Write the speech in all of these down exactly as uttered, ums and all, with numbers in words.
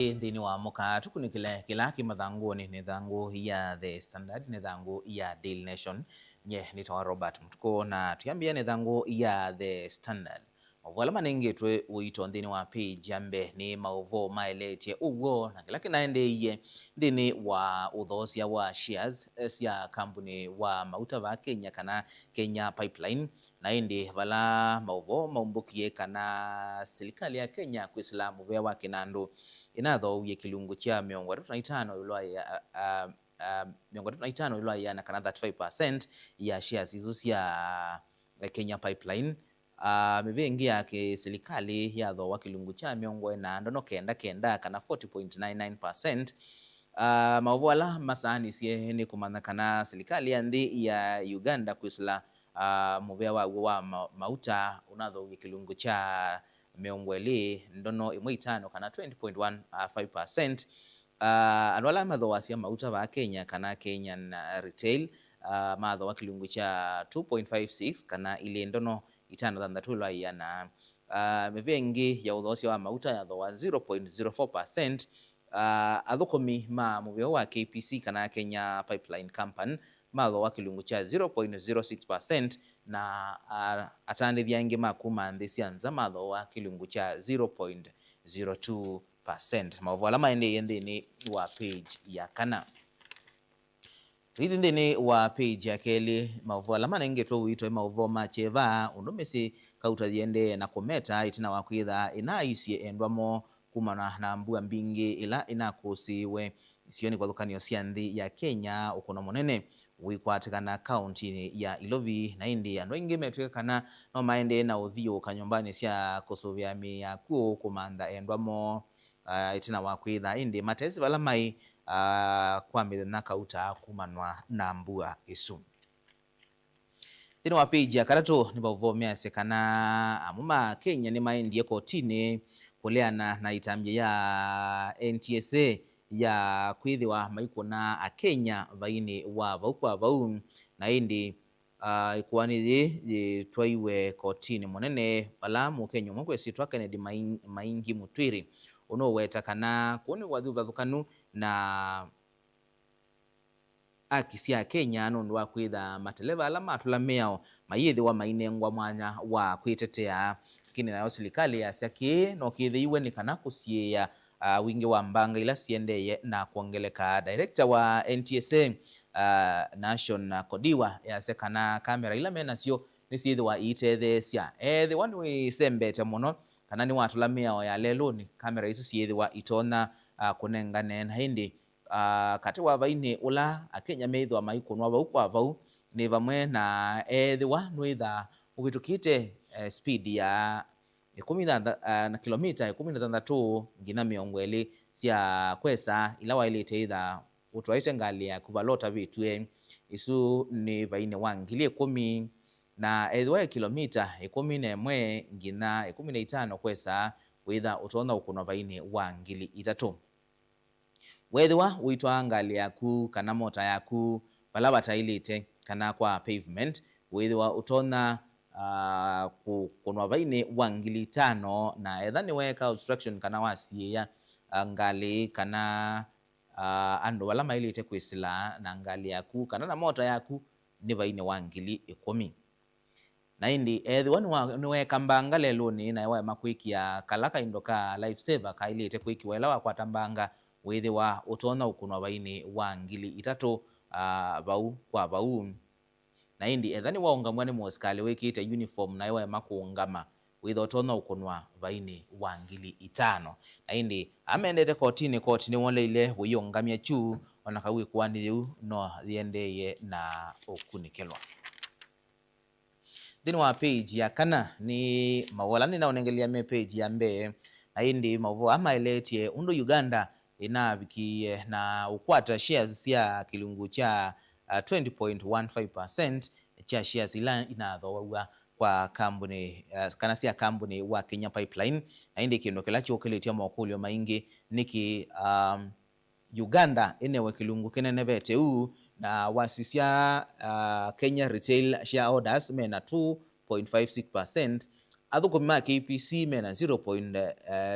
Ĩ, nthĩnĩ wa mũka tũkunĩkĩle kĩla kĩ mathangũnĩ, nĩ thangũ ya The Standard, nĩ thangũ ya Daily Nation. Nye nĩtawa Robert Mũtukũ, na twĩambĩĩa nĩ thangũ ya The Standard. Maũvoo ala manengetwe ũito nthĩnĩ wa page ya mbee nĩ maũvoo maeleetye ũw'o na kĩla kĩnaendeeie nthĩnĩ wa ũthoosya wa shares, eh, sya kambuni wa mauta vaa Kenya, kana Kenya Pipeline. Na ĩndĩ vala maũvoo maumbũkie kana silikalĩ ya Kenya kwĩsĩla mũvea wa kĩnandũ ĩnathoowie kĩlungu kya mĩongo ĩtatũ na itano ĩũlũ wa ya, a, a, mĩongo ĩtatũ na itano ĩũlũ wa ĩana, kana thirty-five percent ya shares isu sya Kenya Pipeline. Ah, mĩvĩa ĩngĩ ya kĩsilikalĩ yathooa kĩlungu kya mĩongo ĩna ndono kenda kenda, kana forty point nine nine percent. Ah, maũvoo ala masaanisye nĩ kũmanya kana silikalĩ ya nthĩ ya Uganda kwĩsĩla, ah, mũvea waw'o wa ma-, mauta ũnathooie kĩlungu kya mĩongo ĩlĩ ndono ĩmwe itano, kana twenty point one five percent. Ah, andũ ala mathooasya mauta vaa Kenya, kana Kenyan, ah, retail, ah, mathooa kĩlungu kya two point five six, kana ilĩ ndono itano thanthatũ ĩũlũ wa ĩana. Ah, mĩvĩa ĩngĩ ya ũthoosya wa mauta yathooa zero point zero four percent. Ah, athũkũmi ma mũvĩa wa K P C, kana Kenya Pipeline Company, mathooa kĩlungu kya zero point zero six percent, na, ah, atandĩthya angĩ ma kuma nthĩ sya nza mathooa kĩlungu kya zero point zero two percent. Maũvoo ala maendeeie nthĩnĩ wa page ya kana. Tũithi nthĩnĩ wa page ya kelĩ, maũvoo ala manengetwe ũito nĩ maũvoo ma kyeva, ũndũ mĩsyĩ kauta yĩendee na kũmeta ĩtina wa kwĩtha ĩnaaisye endwa moo kumana na mbua mbingĩ ĩla ĩnakũsĩĩwe isionĩ kĩvathũkany'o sya nthĩ ya Kenya ũkũno mũnene wĩkwatĩkana kaũntinĩ ya Ilovi. Na ĩndĩ andũ aingĩ metw'ĩka kana no maendee na ũthiũũka nyũmbanĩ sya kũsũvĩa mĩĩ ya akw'ũ kũmantha endwa moo, ah, ĩtina wa kwĩtha ĩndĩ matesĩ vala maĩ, ah, kwa mĩthenya kauta kumanwa na mbua ĩsu. Nthĩnĩ wa page ya katatũ nĩ maũvoo measya kana amwe ma Akenya nĩmaendie kotinĩ kũleana na ĩtambya ya N T S A ya kwĩthĩwa maikũna Akenya vainĩ wa vau kwa vau. Na ĩndĩ, ah, ĩkoani yĩĩ yĩtwaiwe kotinĩ mũnene vala Mũkenya ũmwe kwĩsĩtwa Kennedy Mai-, Maingi Mutwiri ũnũweta kana kũu nĩ wathi ũvathũkanu na aki sya Kenya nũndũ wa kwĩtha mateleva ala matũla mĩao mayĩthĩwa mainengwa mwanya wa kwĩtetea. Lakini nayo silikalĩ yasya kĩĩ no kĩthĩiwe nĩ kana kũsiĩĩa, ah, wingĩ wa mbanga ila siendee na kwongeleka. Director wa N T S A, ah, Nashon Kodiwa yasya kana kamera ila menasyo nĩsyĩthĩwa iitetheesya. Ethĩwa nĩwĩsembete mũno kana nĩwatũla mĩao ya lelũnĩ, kamera isu syĩthĩwa itonya, ah, kũnengane. Na ĩndĩ, ah, katĩ wa vainĩ ũla Akenya methĩwa maikũnwa vau kwa vau nĩ vamwe na ethĩwa nũĩtha ũvĩtũkĩte, eh, speed ya ĩkũmi na thantha-, ah, na kilomita ĩkũmi na thanthatũ nginya mĩongo ĩlĩ sya kwesa ila waĩlĩte ĩtha ũtwaĩte ngalĩ yaku vala ũtavĩtw'e. Isu nĩ vainĩ wa ngili ĩkũmi, na ethĩwa e kilomita ĩkũmi na ĩmwe nginya ĩkũmi na itano kwesa, wĩtha ũtonya ũkũnwa vainĩ wa ngili itatũ. Weethĩwa ũitwaa ngalĩ yaku kana mota yaku vala vataĩlĩte kana kwa pavement, wĩthĩwa ũtonya, ah, kũkũnwa vainĩ wa ngili itano, na etha nĩweeka obstruction kana wasiĩĩa, ah, ngalĩ kana, ah, andũ vala maĩlĩte kwĩsĩla na ngalĩ yaku kana na mota yaku, nĩ vainĩ wa ngili ĩkũmi. Na ĩndĩ ethĩwa nĩwa-, nĩweeka mbanga lelũnĩ, naĩ waema kwĩkĩa kala kaindo ka life saver kaĩlĩte kwĩkĩwa ĩla wakwata mbanga, wĩthĩwa ũtonya ũkũnwa vainĩ wa ngili itatũ, ah, vau kwa vau. Na ĩndĩ etha nĩwaũngamw'a nĩ mũsikalĩ wĩkĩĩte uniform, naĩ waema kũũngama, wĩthwa ũtonya ũkũnwa vainĩ wa ngili itano. Na ĩndĩ amendete kotinĩ, koti nĩwoleile ũiũngamya kyu, o na kau ĩkoani yĩu no yĩendeeye na ũkunĩkĩlwa. Nthĩnĩ wa page ya kana nĩ maũvoo ala nĩnaũnengelea me page ya mbee, na ĩndĩ maũvoo aa maeleetye ũndũ Uganda ĩnavikie na ũkwata shares sya kĩlungu kya, uh, twenty point one five percent kya shares ila inathooaw'a kwa kambuni, uh, kana sya kambuni wa Kenya Pipeline. Na ĩndĩ kĩndũ kĩla kyũkĩlĩtye mokũlyo maingĩ nĩkĩ, um, Uganda ĩnewe kĩlungu kĩnenevete ũu, na wasisya, ah, Kenya Retail Shareholders mena two point five six percent, athũkũmi ma K P C mena zero point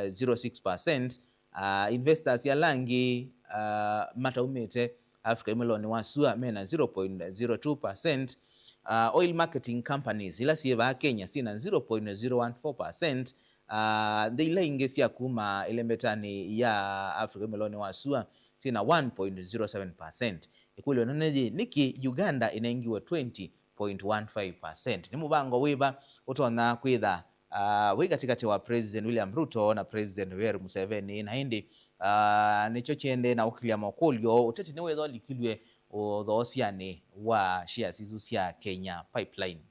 zero six percent, Ah, investors ala angĩ, ah, mataumĩte Africa ĩ mwĩlonĩ wa sua mena zero point zero two percent. Ah, oil marketing companies ila syĩ vaa Kenya syĩna zero point zero one four percent. Ah, nthĩ ila ingĩ sya kuma ĩlembetanĩ ya Africa ĩ mwĩlonĩ wa sua syĩna one point zero seven percent. Ĩkũlyo nene yĩ, nĩkĩ Uganda ĩnengiwe twenty point one five percent? Nĩ mũvango wĩva ũtonya kwĩtha, ah, wĩ katĩkatĩ wa President William Ruto na President Yoweri Museveni? Na ĩndĩ, ah, nĩkyo kĩendee na ũkĩlya makũlyo, ũteti nĩwĩtha ũlikilw'e ũthoosyanĩ wa shares isu sya Kenya Pipeline.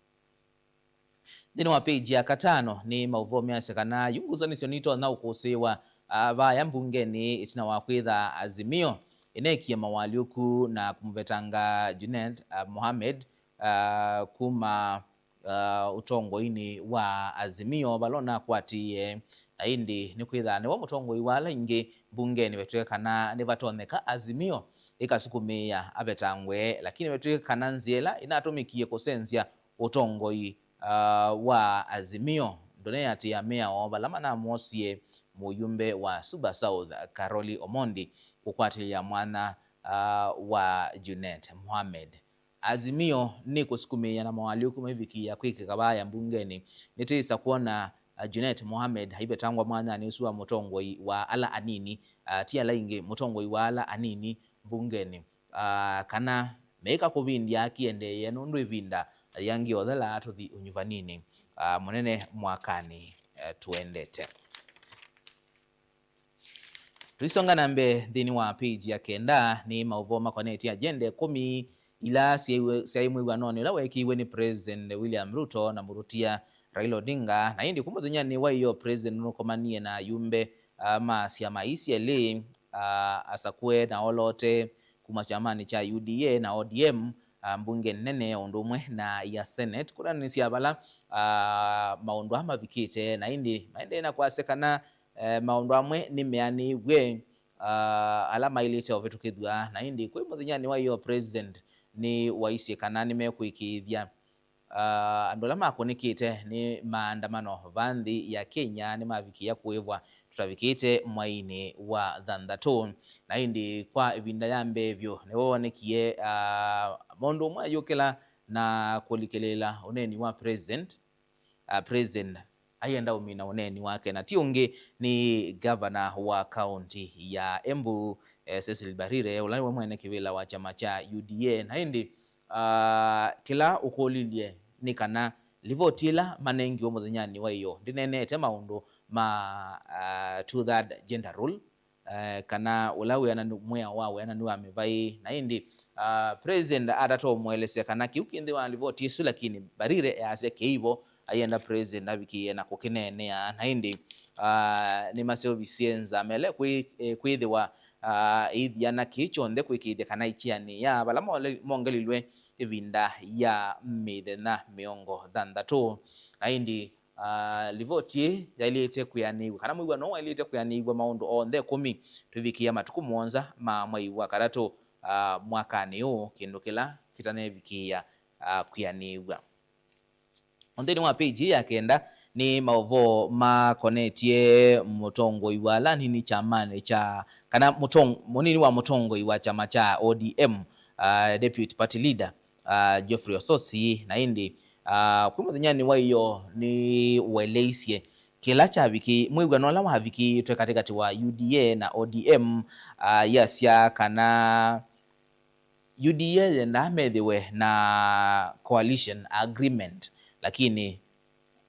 Nthĩnĩ wa page ya katano nĩ maũvoo measya kana yu ngusanĩsyo nitonya ũkũsĩĩwa, ah, vaya mbungenĩ ĩtina wa kwĩtha Azimio ĩneekie mawalyũku na kũmũvetanga Junet, ah, Mohamed, ah, kuma, ah, ũtongoinĩ wa Azimio vala ũnakwatĩĩe. Na ĩndĩ nĩkwĩthaa nĩwe mũtongoi wa ala aingĩ mbungenĩ vetw'e kana nĩvatonyeka Azimio ĩkasukumĩĩa avetangwe, lakini vetw'ĩke kana nzĩa ĩla ĩnatũmĩkie kũsenzya ũtongoi, ah, wa Azimio ndũneatĩĩa mĩao vala manamwosie mũyumbe wa Suba South, Karoli Omondi, kũkwatĩlya mwanya, ah, wa Junet Mohamed. Azimio nĩkũsukumĩĩa na mawalyũku maivikĩĩa kwĩkĩka vaya mbungenĩ. Nĩtĩĩsa kwona, ah, Junet Mohamed aivetangwa mwanyanĩ ũsu wa mũtongoi wa ala anini, ah, ti ala aingĩ, mũtongoi wa ala anini mbungenĩ. Ah, kana meĩka kũvindya kĩendeeye, nũndũ ĩvinda yĩangĩ ũthela tũthi ũnyuvaninĩ, ah, mũnene mwakanĩ, eh, tũendete. Tũisonga na mbee nthĩnĩ wa page ya kenda, nĩ maũvoo makonetye agenda ĩkũmi ila syaĩ mwĩw'anonĩ ũla weekĩiwe nĩ President William Ruto na mũrutia Raila Odinga. Na ĩndĩ kuma mũthenyanĩ wa ĩyoo, President nũkomanie na ayumbe, ah, ma syama ii syelĩ, ah, asakũe na olote kuma kyamanĩ kya U D A na O D M, ah, mbunge nene o ũndũ ũmwe na ya Senate, kũnanĩsya vala, ah, maũndũ aa mavikĩte, na ĩndĩ maendee na kwasya kana, eh, maũndũ amwe nĩmeanĩw'e, ah, ala maĩlĩte ũvĩtũkĩthw'a. Na ĩndĩ kwĩ mũthenyanĩ wa ĩyoo, President nĩwaisye kana nĩmekwĩkĩĩthya, ah, andũ ala makũnĩkĩte nĩ maandamano vaa nthĩ ya Kenya nĩmavikĩĩa kũĩvwa tũtavikĩte mweinĩ wa thanthatũ. Na ĩndĩ kwa ĩvinda ya mbee vyũ nĩvo wonekie, ah, maũndũ amwe ayũkĩla na kũlikĩlĩĩla ũneeni wa President. Ah, President ayenda ũmina ũneeni wake, na ti ũngĩ nĩ ngavana wa kaunti ya Embu, eh, Cecily Mbarire, ũla nĩwe mwene kĩvĩla wa kyama kya U D A. Na ĩndĩ, ah, kĩla ũkũlilye nĩ kana livoti ĩla manengiwe mũthenyanĩ wa ĩyoo ndĩneenete maũndũ ma, ah, two-third gender rule, eh, kana ũla wĩananu, mwĩao wa wĩananu wa mĩvaĩ. Na ĩndĩ, ah, President atata ũmũelesya kana kĩu kĩ nthĩ wa livoti ĩsu, lakini Mbarire easya kĩivo, ayenda President avikĩĩe na kũkĩneenea. Na ĩndĩ, ah, nĩmaseũvisye nzama ĩla kwĩ-, eh, kwĩthĩwa, ah, ĩithiana kĩĩ kyonthe kwĩkĩĩthya kana ĩkĩanĩĩa vala mole-, mongelilwe ĩvinda ya mĩthenya mĩongo thanthatũ. Na ĩndĩ, ah, livoti ĩĩ yaĩlĩte kwĩanĩw'a, kana mwĩw'ano ũũ waĩlĩte kwĩanĩw'a maũndũ onthe ĩkũmi tũivikĩĩa matukũ mũonza ma mwei wa katatũ, ah, mwakanĩ ũũ, kĩndũ kĩla kĩtanevikĩĩa, ah, kwĩanĩw'a. O nthĩnĩ wa page ĩĩ ya kenda nĩ maũvoo makonetye mũtongoi wa ala anini kyamanĩ kya, kana mũtong-, mũnini wa mũtongoi wa kyama kya O D M, ah, Deputy Party Leader, ah, Geoffrey Osotsi, na ĩndĩ, ah, kwĩ mũthenyanĩ wa ĩyoo nĩweleisye kĩla kyaviki-, mwĩw'ano ũla wavikĩĩtwe katĩkatĩ wa U D A na O D M, ah, yasya kana U D A yendaa methĩwe na coalition agreement, lakini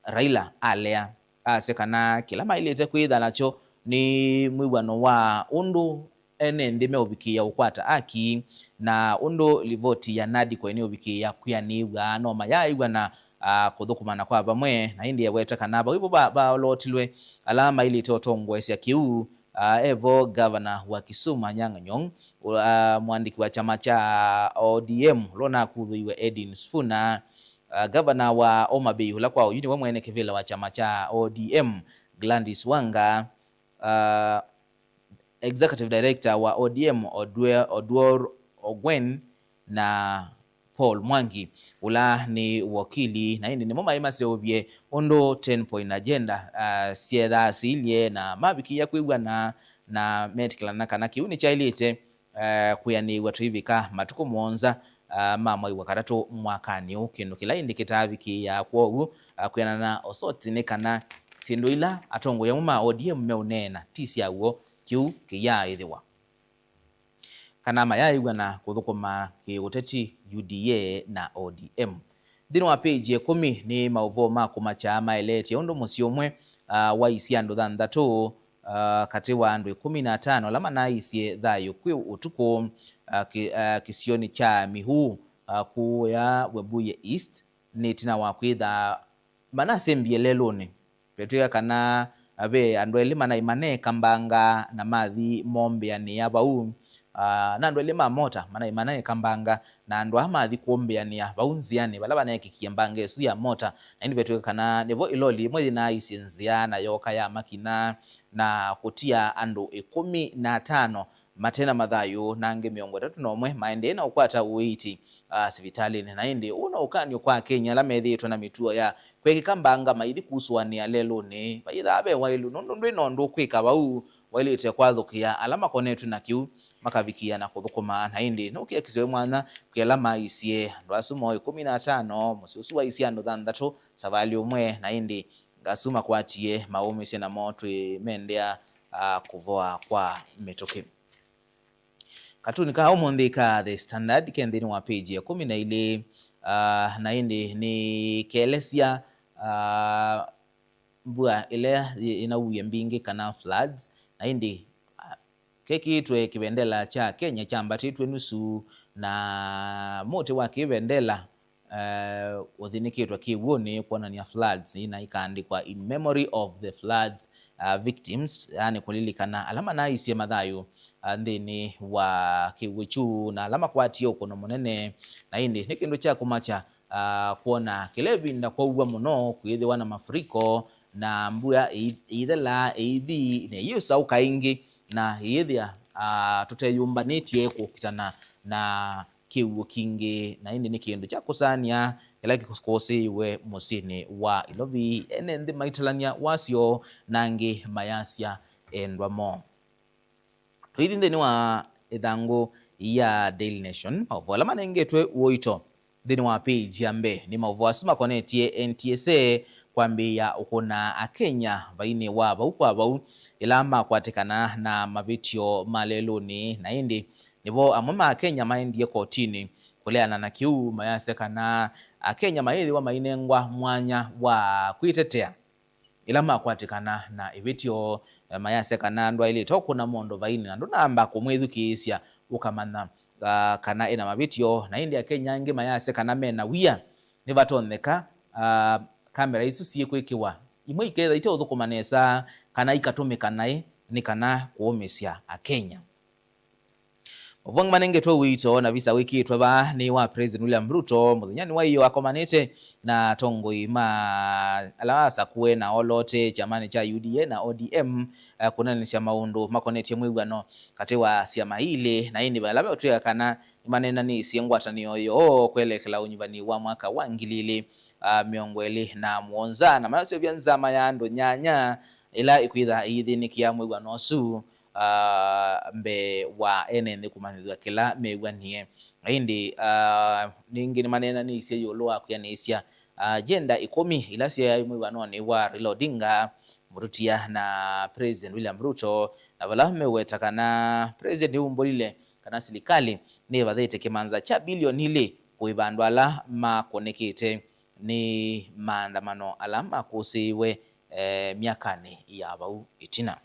Raila alea, asya kana kĩla maĩlĩte kwĩtha nakyo nĩ mwĩw'ano wa ũndũ ene nthĩ meũvikĩĩa ũkwata aki, na ũndũ livoti ya NADCO ĩneũvikĩĩa kwĩanĩw'a, no mayaaĩw'a na, ah, kũthũkũmana kwa vamwe. Na ĩndĩ eweta kana vau ĩvo va-, vaolotilwe ala maĩlĩte ũtongoesya kĩu, ah, evo ngavana wa Kisumu Anyang' Nyong'o, ah, mũandĩki wa kyama kya O D M ũla ũnakuthĩiwe Edwin Sifuna, ah, ngavana wa Homa Bay ũla kwa ũyu nĩwe mwene kĩvĩla wa kyama kya O D M Gladys Wanga, ah, executive director wa O D M Odwe-, Oduor Ogwen na Paul Mwangi, ũla nĩ wokili, na ĩndĩ nĩmo maĩ maseũvye ũndũ ten point agenda, ah, syethaa siilye na mavikĩĩa kwĩw'ana, na metĩkĩlana kana kĩu nĩkyaĩlĩte, eh, kwĩanĩĩw'a tũivika matukũ mũonza, ah, ma mwai wa katatũ mwakanĩ ũũ, kĩndũ kĩla ĩndĩ kĩtaavikĩĩaa. Kwoou, ah, kwĩanana na Osoti nĩ kana syĩndũ ila atongoi amwe ma O D M meũneena ti sya w'o, kĩu kĩyaaĩthĩwa. Kana mayaaĩw'a na kũthũkũma kĩ-ũteti U D A na O D M. Nthĩnĩ wa page ya ĩkũmi nĩ maũvoo ma kũmakya maeleetye ũndũ mũsyĩ ũmwe, ah, waisye andũ thanthatũ, ah, katĩ wa andũ ĩkũmi na atano ala manaisye thayũ kwĩ ũtukũ, ah, kĩ-, ah, kĩsionĩ kya Mihu, ah, kũya Webuye East, nĩ ĩtina wa kwĩtha manasembie lelũnĩ. Vetw'ĩka kana ve andũ elĩ manaĩ maneekambanga na mathi moombĩanĩa vau. Ah, na andũ elĩ ma mota manaĩ maneekambanga na andũ aa mathi kũmbĩanĩa vau nzĩanĩ vala vaneekĩkie mbanga ĩsu ya mota. Na ĩndĩ vetw'ĩka kana nĩvo ĩloli ĩmwe yĩnaaisye nzĩa na yooka yamakinya na kũtia andũ ĩkũmi na atano mate na mathayũ, na angĩ mĩongo ĩtatũ na ũmwe maendee na ũkwata ũiiti, ah, sivitalĩnĩ. Na ĩndĩ ũũ no ũkany'o kwa Akenya ala methĩĩtwe na mĩtuo ya kwĩkĩka mbanga maithi kusũanĩa lelũnĩ. Vayĩthaa ve waĩlu, nũndũ ndwĩ na ũndũ ũkwĩka vau, waĩlĩte kwathũkĩa ala makonetw'e na kĩu makavikĩa na kũthũkũma. Na ĩndĩ nũkĩakisyo wĩ mwanya kwĩ ala maisye andũ asu moo ĩkũmi na atano, mũsyĩ ũsu waisye andũ thanthatũ savalĩ ũmwe, na ĩndĩ asu makwatie maũmĩsye namo twĩmendea, ah, kũvoa kwa mĩtũkĩ. Katuni ka ũmũnthĩ ka The Standard ke nthĩnĩ wa page ya ĩkũmi na ilĩ, ah, na ĩndĩ nĩkeelesya, ah, mbua ĩla yĩ-, ĩnauie mbingĩ kana floods, na ĩndĩ, ah, kekĩĩtwe kĩvendela kya Kenya kyambatĩtw'e nusu, na mũtĩ wa kĩvendela eh, ũthinĩkĩtwe kĩw'ũnĩ kwonany'a floods, na ikaandĩkwa "In memory of the floods, uh, victims", yaani kũlilikana ala manaisye mathayũ, uh, nthĩnĩ wa kĩw'ũ kyu na ala makwatie ũkũno mũnene. Na ĩndĩ nĩ kĩndũ kya kũmakya, uh, kwona kĩla ĩvinda kwaua mũno kwĩthĩwa na mafuriko, na mbua ĩi-, ĩithelaa ĩithi na ĩyĩũsaũka ĩngĩ, na ĩyĩthĩa, uh, tũteyũmbanĩtye kũkitana na kĩw'ũ kingĩ, na ĩndĩ nĩ kĩndũ kya kũsaanĩa kĩla kĩkũsĩĩwe mũsyĩnĩ wa Ilovi, ene nthĩ maitalany'a wasyo, na angĩ mayasya endwa moo. Tũithi nthĩnĩ wa ĩthangũ ya Daily Nation, maũvoo ala manengetwe ũito nthĩnĩ wa page ya mbee nĩ maũvoo asu makonetye N T S A kwambĩĩa ũkũna Akenya vainĩ wa vau kwa vau ĩla makwatĩkana na mavĩtyo ma lelũnĩ, na ĩndĩ nĩvo amwe ma Akenya maendie kotinĩ kũleana na kĩu, mayasya kana Akenya mayĩthĩwa mainengwa mwanya wa kwĩtetea ĩla makwatĩkana na ĩvĩtyo. Eh, mayasya kana ndwaĩlĩte ũkũna mũndũ vainĩ na ndũnamba kũmwĩthukĩĩsya ũkamanya, ah, kana ena mavĩtyo. Na ĩndĩ Akenya angĩ mayasya kana mena wia, nĩvatonyeka, ah, kamera isu syĩkwĩkĩwa imwe ikethĩa iteũthũkũma nesa kana ikatũmĩka naĩ nĩ kana kũũmĩsya Akenya. Maũvoo angĩ manengetwe ũito na visa wĩkĩĩtwe vaa nĩ wa President William Ruto mũthenyanĩ wa ĩyoo akomanĩte na atongoi ma ala asakũe na oloote kyamanĩ kya U D A na O D M, eh, kũneenanĩsya maũndũ makonetye mwĩw'ano katĩ wa syama ilĩ, na ĩndĩ vala vetw'ĩka kana nĩmaneenanĩisye ngwatanĩo yoo kwelekela ũnyuvani wa mwaka wa ngili ilĩ, ah, mĩongo ĩlĩ na mũonza, na maseũvya nzama ya andũ nyanya ĩla ĩkwĩtha ĩithĩnĩkĩa mwĩw'ano ũsu, ah, mbee wa ene nthĩ kũmanyĩthw'a kĩla mew'anie. Na ĩndĩ, ah, ningĩ nĩmaneenanĩisye ĩũlũ wa kwĩanĩsya, ah, agenda ĩkũmi ila syaĩ mwĩw'anonĩ wa Raila Odinga, Mũtũtia na President William Ruto, na vala meweta kana President nĩwumbũlile kana silikalĩ nĩvathĩte kĩmanza kya bilioni ilĩ kũĩva andũ ala makũnĩkĩte nĩ maandamano ala makũsĩĩwe, eh, myakanĩ ya vau ĩtina.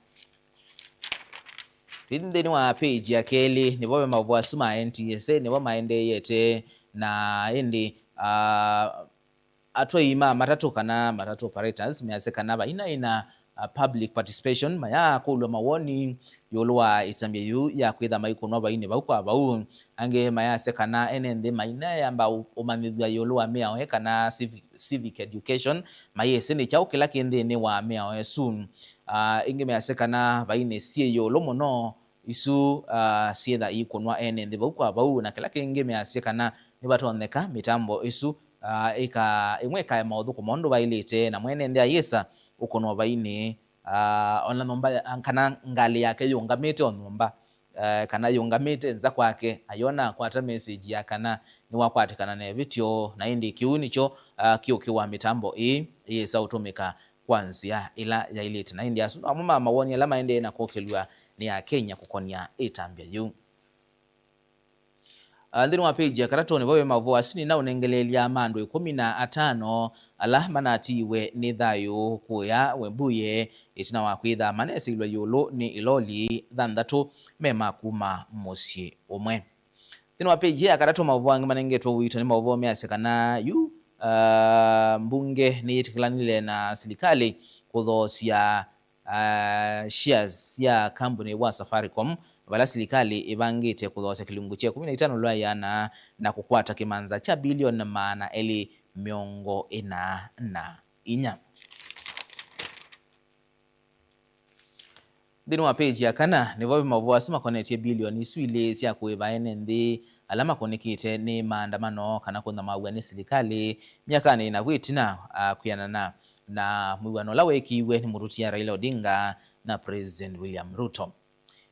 Twĩthi nthĩnĩ wa page ya kelĩ, nĩvo ve maũvoo asu ma N T S A, nĩvo maendeeyete, na ĩndĩ, ah, atwai ma matatũ kana matatũ operators measya kana vainaĩ na, ah, public participation, mayakũlw'a mawoni ĩũlũ wa ĩtambya yĩu ya kwĩtha maikũnwa vainĩ vau kwa vau. Angĩ mayasya kana ene nthĩ maineamba ũ-, ũmanyĩthw'a ĩũlũ wa mĩao ĩ kana civic, civic education, mayĩsĩ nĩ kyaũ kĩla kĩ nthĩnĩ wa mĩao ĩsu. Ah, ĩngĩ measya kana vainĩ syĩ ĩũlũ mũno isu, ah, syĩtha iikũnwa ene nthĩ vau kwa vau, na kĩla kĩngĩ measya kana nĩvatonyeka mĩtambo ĩsu, ah, ĩka-, ĩmwe ĩkaema ũthũkũma ũndũ vaĩlĩte, na mwene nthĩ ayĩsa ũkũnwa vainĩ, ah, ona nyũmba ya, kana ngalĩ yake yĩũngamĩte o nyũmba, eh, kana yĩũngamĩte nza kwake, ayona akwata message ya kana nĩwakwatĩkana na ĩvĩtyo, na ĩndĩ kĩu nĩkyo, ah, kĩũkĩ wa mĩtambo ĩĩ yĩsa ũtũmĩka kwa nzĩa ĩla yaĩlĩte. Na ĩndĩ asu no amwe ma mawoni ala maendee na kũkĩlw'a nĩ Akenya kũkonya ĩtambya yĩu. Ah, nthĩnĩ wa page ya katatũ nĩvo ve maũvoo asu nĩnaũnengeleelya ma andũ ĩkũmi na atano ala manatiiwe nĩ thayũ kũya Webuye ĩtina wa kwĩtha manesilwe ĩũlũ nĩ iloli thanthatũ me ma kuma mũsyĩ ũmwe. Nthĩnĩ wa page ya katatũ maũvoo angĩ manengetwe ũito nĩ maũvoo measya kana yu, ah, mbunge nĩyĩtĩkĩlanile na silikalĩ kũthoosya ah, shares sya kambuni wa Safaricom, vala silikalĩ ĩvangĩte kũthoosya kĩlungu kya ĩkũmi na itano lwa ĩana na kũkwata kĩmanza kya bilioni maana elĩ mĩongo ĩna na inya. Nthĩnĩ wa page ya kana, nĩvo ve maũvoo asu makonetye bilioni isu ilĩ sya kũĩva ene nthĩ ala makũnĩkĩte nĩ maandamano kana kũnyamaaw'a nĩ silikalĩ myakanĩ ĩna vu ĩtina, ah, kwĩanana na mwĩw'ano ũla weekiiwe nĩ mũtũtia Raila Odinga na President William Ruto.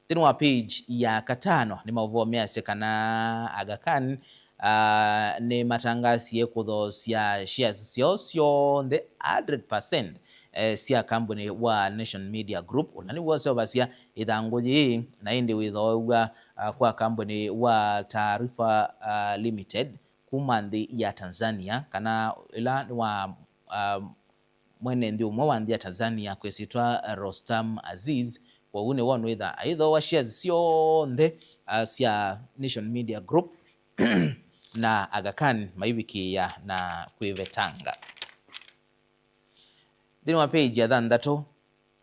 Nthĩnĩ wa page ya katano nĩ maũvoo measya kana Aga Khan, ah, nĩmatangasie kũthoosya shares syoo syonthe hundred percent, eh, sya kambuni wa Nation Media Group, ũla nĩw'o ũseũvasya ĩthangũ yĩĩ, na ĩndĩ wĩthooew'a, ah, kwa kambuni wa Taarifa, ah, Limited kuma nthĩ ya Tanzania, kana ĩla nĩ wa, ah, mwene nthĩ ũmwe wa nthĩ ya Tanzania kwĩsĩtwa Rostam Aziz. Kwoou nĩw'o nĩwĩtha aithooa shares syonthe, ah, sya Nation Media Group na Aga Khan maivikĩĩa na kwĩvetanga. Nthĩnĩ wa page ya thanthatũ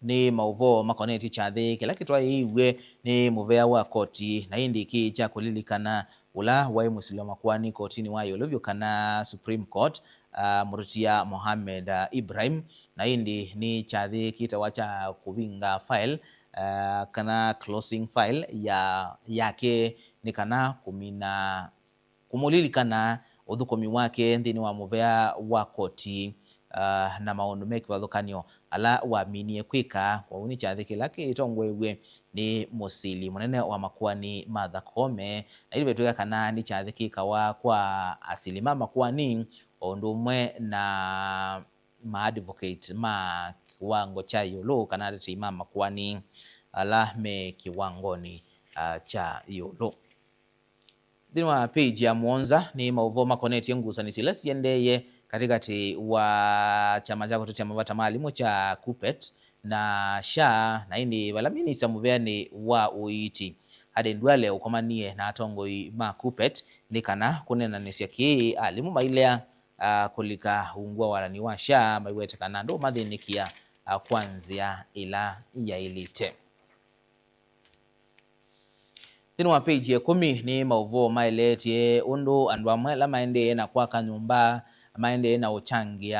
nĩ maũvoo makonetye kyathĩ kĩla kĩtwaĩĩw'e nĩ mũvea wa koti, na ĩndĩ kĩĩ kya kũlilikana ũla waĩ mũsili wa makoani kotinĩ wa ĩũlũ vyũ kana Supreme Court, ah, mũtũtia Mohamed, ah, Ibrahim, na ĩndĩ nĩ kyathĩ kĩtawa kya kũvinga file, ah, kana closing file ya, yake nĩ kana kũmina kũmũlilikana ũthũkũmi wake nthĩnĩ wa mũvea wa koti, ah, na maũndũ me kĩvathũkany'o ala waminie kwĩka. Kwoou nĩ kyathĩ kĩla kĩtongoew'e nĩ mũsili mũnene wa makoani Martha Koome, na ĩndĩ vetw'ĩka kana nĩ kyathĩ kĩkawa kwa asili ma makoani o ũndũ ũmwe na ma advocate ma kĩwango kya ĩũlũ kana atetei ma makoani ala me kĩwangonĩ, ah, kya ĩũlũ. Nthĩnĩ wa page ya mũonza nĩ maũvoo makonetye ngusanĩsyo ila siendeeye katĩkatĩ wa kyama kya kũtetea mavata ma alimũ kya KUPPET na SHA, na ĩndĩ vala minista mũveanĩ wa ũiiti Aden Duale ũkomanie na atongoi ma KUPPET nĩ kana kũneenanĩsya kĩĩ alimũ mailea, ah, kũlika ungu wa walani wa SHA maiwete kana ndũũmathĩnĩkĩa, ah, kwa nzĩa ĩla yaĩlĩte. Nthĩnĩ wa page ya ĩkũmi nĩ maũvoo maeleetye ũndũ andũ amwe ala maendee na kwaka nyũmba maendee na ũkyangĩa,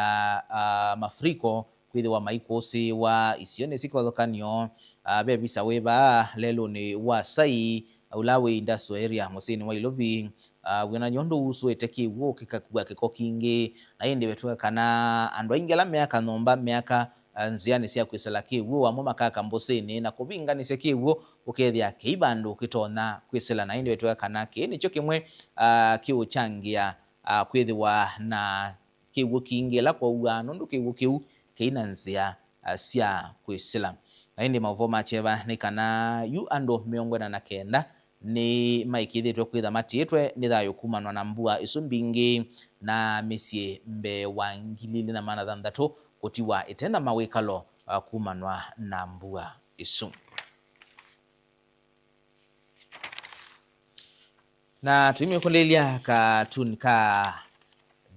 ah, mafuriko kwĩthĩwa maikũsĩĩwa isionĩ syĩ kĩvathũkany'o. Ah, ve visa wĩ vaa lelũnĩ wa Sai ũla wĩ Industrial Area mũsyĩnĩ wa Ilovi, ah, wĩonany'a ũndũ usũĩte kĩw'ũ kĩkakua kĩko kingĩ, na ĩndĩ vetw'ĩka kana andũ aingĩ ala meaka nyũmba meaka, ah, nzĩanĩ sya kwĩsĩla kĩw'ũ, amwe makaka mbũsĩnĩ na kũvinganĩsya kĩw'ũ, ũkethĩa kĩi vandũ kĩtonya kwĩsĩla, na ĩndĩ vetw'ĩka kana kĩĩ nĩkyo kĩmwe, ah, kĩũkyangĩa, ah, kwĩthĩwa na kĩw'ũ kingĩ ĩla kwauaa, nũndũ kĩw'ũ kĩu kĩi na nzĩa, ah, sya kwĩsĩla. Na ĩndĩ maũvoo ma kyeva nĩ kana yu andũ mĩongo ĩna na kenda nĩmaĩkĩĩthĩtwe kwĩtha matiĩtwe nĩ thayũ kumanwa na mbua isu mbingĩ, na mĩsyĩ mbee wa ngili ilĩ na maana thanthatũ kũtiwa ĩte na mawĩkalo, ah, kumanwa na mbua isu. Na tũimĩkũlĩlya katuni ka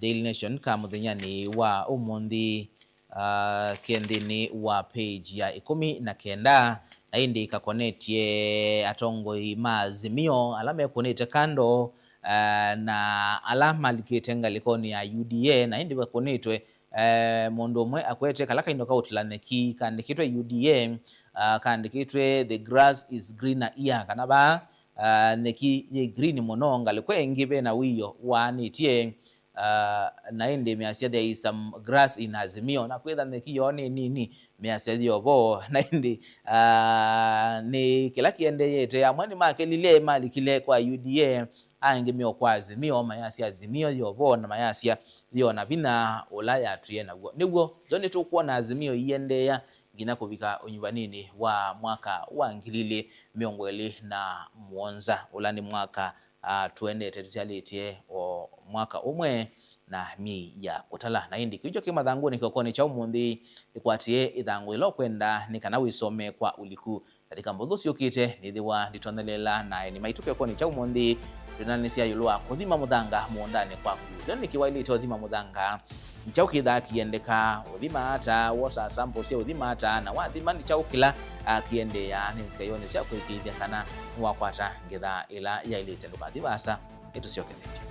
Daily Nation ka mũthenyanĩ wa ũmũnthĩ, ah, ke nthĩnĩ wa page ya ĩkũmi na kenda, na ĩndĩ kakonetye atongoi ma Azimio ala mekũnĩte kando, ah, na ala malikĩte ngalĩkonĩ ya U D A, na ĩndĩ vakũnĩtwe, eh, mũndũ ũmwe akwete kala kaindo ka ũtila nyeki kandĩkĩtwe U D A, ah, kandĩkĩtwe "The grass is greener here," kana vaa, ah, nyeki yĩ green mũno, ngalĩko ĩngĩ ve na wĩio waanĩtye, ah, na ĩndĩ measya "There is some grass in Azimio," na kwĩtha nyeki yoo nĩ nini, measya yĩ o vo, na ĩndĩ, ah, nĩ kĩla kĩendeete. Amwe nĩmakelile, malikile kwa U D A, angĩ me o kwa Azimio, mayasya Azimio yĩ o vo, na mayasya yĩ o na vinya ũla yatwĩe naw'o. Nĩw'o, yo nĩtũkwona Azimio iendeea nginya kũvika ũnyuvaninĩ wa mwaka wa ngili ilĩ mĩongo ĩlĩ na mũonza, ũla nĩ mwaka, ah, tũendete tũtialĩtye o mwaka ũmwe na myei ya kũtala. Na ĩndĩ kĩu kyo kĩ mathangũnĩ kĩokonĩ kya ũmũnthĩ, ĩkwatĩe ĩthangũ yĩla ũkwenda nĩ kana wĩsome kwa ũliku. Ndatĩka mbũthũ syũkĩte, nĩthĩwa ndĩtonthelela na aeni maitũ kĩokonĩ kya ũmũnthĩ, twĩnanĩsya ĩũlũ wa kũthima mũthanga mũũndanĩ kwaku. Yo nĩkĩ waĩlĩte ũthima mũthanga? Nĩ kyaũ kĩthaa kĩendeka? Ũthima ata? Wosaa sample sya ũthima ata? Na wathima nĩ kyaũ kĩla, ah, kĩendeea? Nĩ nzika ĩone sya kũĩkĩĩthya kana nĩwakwata ngetha ĩla yaĩlĩte. Ndũkathi vaasa, nĩtũsyokethete.